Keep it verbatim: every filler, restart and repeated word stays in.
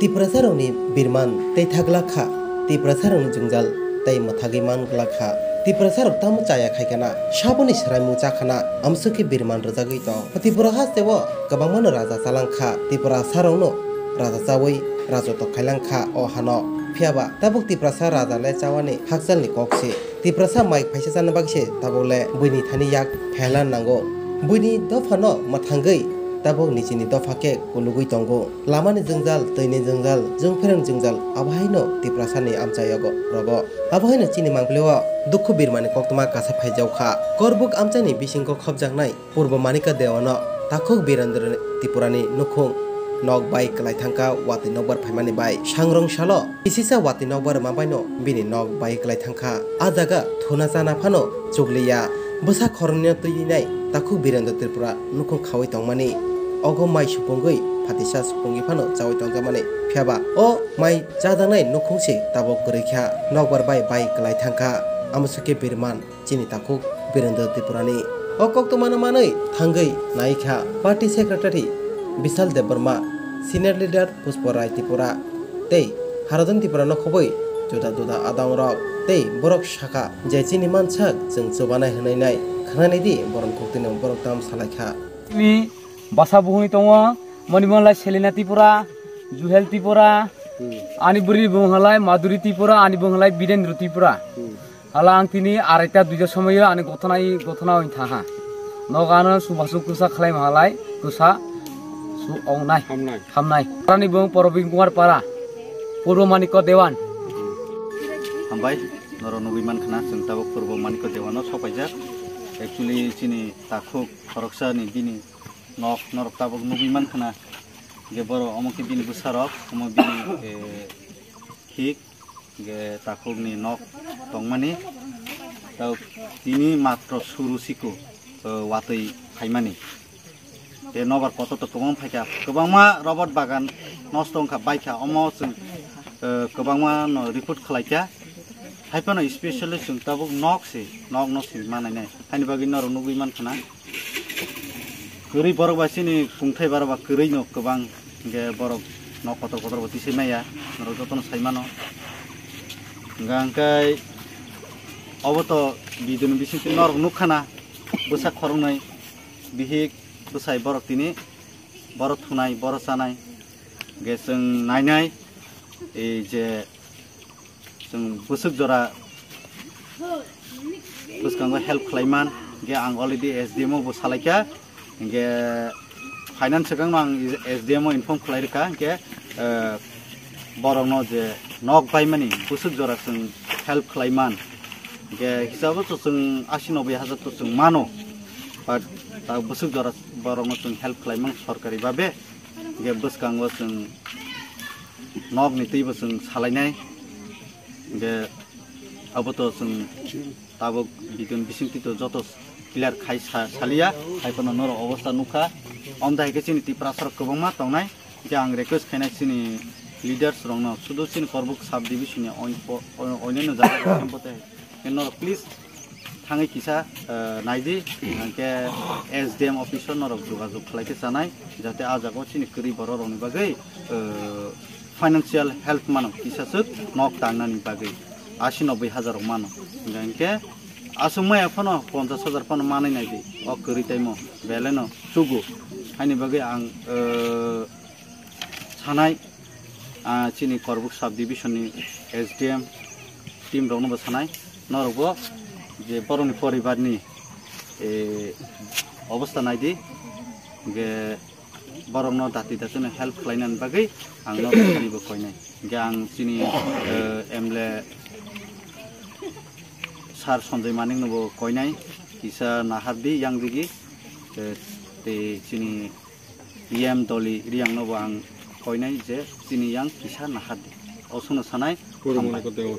Tiprasarokni birman tei thaglak kha, Tiprasarokni jwngjal tei mwthagwi man glak kha. Tiprasarok tamo chaya khai khana, saboni swraimung cha khana, amswk khe birman rwjagwi tong. Tripura hasteo kwbangmano raja chalang kha, Tiprasarokno raja chawi rajotw khailang kha o hano. Phiyaba tabuk Tiprasa raja le chawani hakchalni kok se. Tiprasa mai phaisa chana bagwi se tabuk le buini thani yak phelan nango. Buini dophano mwthangwi tabuk nijini dopha khe kulugwi tongo. Lamani jwngjal, twini jwngjal, jwngpherang jwngjal, abo haino Tiprasani amchaiogo rogo. Abo haino chini mangpilio dukhu birmani koktwma kasa phaijao kha. Korbuk amchaini bisingo khopjaknai Purbo Manika Dewano takhuk Birendra Tripurani nukhung nok bai kwlai thangkha watwi nokbar phaimani bai. Sangrong salo kisisa watwi nokbar rwma baino bini nok bai kwlai thangkha. A jaga thuna chana phano chukliya. Bwsa khoroknwino twinai takhuk Birendra Tripura nukhung khawi tongmani. Ogo mai supungwi phatisa supungwi phano chawi tongjakmani. Phiyaba o mai chajaknai nukhung se tabuk kwrwi kha. Nokbar bai bai kwlai thangkha. Amoswkhe birman chini takhuk Birendra Tripurani. O koktwmano manwi thangwi nai kha party secretary Bishal Debbarma, senior leader Pushpa Rai Tripura tei Haradhan Tripura no khobwi juda juda adongrok tei borok sakha je chini mansak chwng chubanai hwnwi nai khwnani di borok koktwino borok tam salai kha. Ni basa buhuni tongo, moni monlai Selina Tripura, Juhel Tripura, ani bwrwi bung halai Madhuri Tripura, ani bung halai Birendra Tripura. Hala ang tini araita duita somoyo ani gothona i gothona oin thaha. Nogo ano subasuk kwsa khlai mahalai kwsa su ongnai. Hamnai. Hamnai. Parani bung Probin Kumar Para. Purbo Manikya Dewan. Hambai, norok nugwi mankha na, chwng tabuk Purbo Manikya Dewan o sopaijak. Actually, chini takhuk khoroksa ni bini nok norok tabuk nugwi mankha na. Je borok omo khe bini bwsarok, omo bini, eh, thik. Hingke takhukni nok tongmani, tao tini matro suru siku, eh, watwi phaimani. Tei nobar kotor to kwbang phaikha, kwbangma robot bagan nosto wngkha, baikha, omo chwng, eh, kwbangma no report khlaikha. Haiphano specially chwng tabuk nok se, nok no se manai nai. Haini bagwi norok nugwi mankha na. Kwrwi borok bai chini kungthai borok ba kwrwi no kwbang, hingke borok nok kotor kotor bo tisai maya, norok jotono sai mano. Hingka hingke obo to video ni bisingtwi norok nukha na, bwsa khoroknwi bihik bwsai borok tini borok thunai, borok chanai, hingke chwng nainai, ei je Chwng bwswk jora bwskango help khlaiman, hingke ang already S D M o bo salaikha, hingke finance swkangno ang S D M o inform khlai rwkha, hingke, eh, borokno je nok baimani bwswk jora chwng help khlaiman, hingke hisabo to chwng asi noboi hajar to chwng mano, but, ah, bwswk jora borokno chwng help khlaiman sorkari babe, hingke bwskango chwng nokni twibo chwng salainai. Hingke abo to chwng tabuk video ni bisingtwi to joto clear khai sa-, saliya, hai phano norok obostha nukha. Omo dai khe chini Tiprasarok kwbangma tongnai. Hingke ang request khainai chini leaders rokno, sudu chini Korbuk sub division ni oin-, o-, o-, oinano jaga rok khe norok please thangwi kisa, eh, naidi, hingke S D M office o norok jogajog khlai khe chanai, jate ah jagao chini kwrwi borok rokni bagwi, eh, financial help mano, kisa swk nok tangnani bagwi asi noboi hajar rok mano. Hingke aswk maya phano ponchash hajar phano manwi naidi, o kwrwi taimo belai no chugo. Haini bagwi ang, eh, sanai, ah, chini Korbuk sub division ni S D M team rokno bo sanai, norok bo je borokni poribar ni, eh, obostha naidi, hingke borokno dati dati no help khlainani bagwi ang norok sani bo koinai. Hingke ang chini, eh, M L A sir Sanjay Manik no bo koinai, kisa nahardi yang digi, eh, tei chini E M Dolly Reang no bo ang koinai je chini yang kisa nahardi. O sono sanai. Purbo Manikya Dewan.